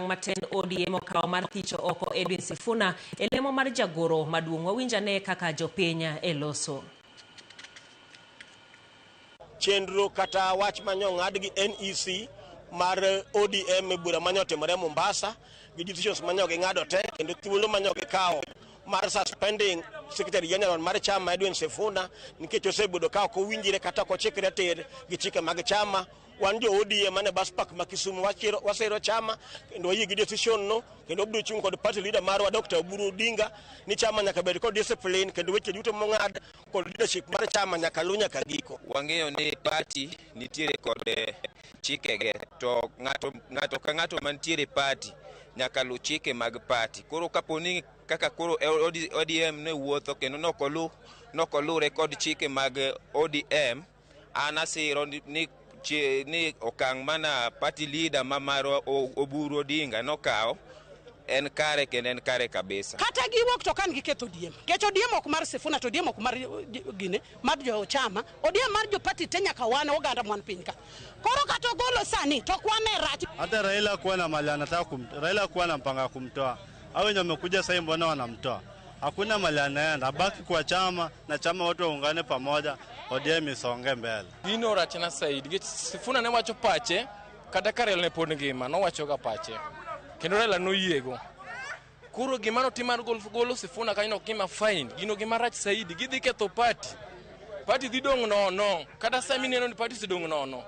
Okang' ma tend ODM okawo mar thicho oko Edwin Sifuna e lemo mar jagoro maduong'. Wawinj ane kaka jopiny e loso. Chenro kata wach manyo ng'ad gi NEC mar ODM e bura manyo otimore Mombasa gi decisions manyo ging'ado te kendo thuolo manyo gikawo mar suspending Secretary General mar chama Edwin Sifuna nikech osebedo ka ok owinjre kata ok ochikre tir gi chike mag chama. Wan jo ODM mane bus park ma Kisumu wasiro chama kendo wayie gi decision no kendo wabiro chung' kod party leader marwa Dr. Oburu Odinga ni chama nyaka bed kod discipline kendo weche duto mong'ad kod leadership mar chama nyaka luw nyaka giko. Wang'eyo ni party nitiere kod chikege to ng'ato ng'ato ka ng'ato mantiere party nyaka luw chike mag party. Koro kapo ni kaka koro ODM ne wuotho kendo nokoluwre kod chike mag ODM, an asiro ni okang' mana party leader ma marwa Oburu Odinga nokawo en kare kendo en kare kabisa. Kata giwuok to kan giketho ODM. Nikech ODM ok mar Sifuna to ODM ok mar gine mar jo chama. ODM mar jo party te nyaka wan oganda mwan piny ka. Koro kata ogolo sani to ok wane rach. Hata Raila kuwa na mali anataka Raila kuwa na mpango ya kumtoa. Hao wenye wamekuja sasa mbona wanamtoa? Hakuna mali anaenda, abaki kwa chama na chama watu waungane pamoja, ODM isonge mbele. Gino rachna saidi nikech Sifuna ne wacho pache kata ka Raila ne pod ngima nowacho ga pache kendo Raila noyiego. Koro gima notim mar golo Sifuna kanyo ok gima fine, gino gima rach saidi, gidhi ketho party. Party dhi dong' nono, kata sami neno ni party osedong' nono.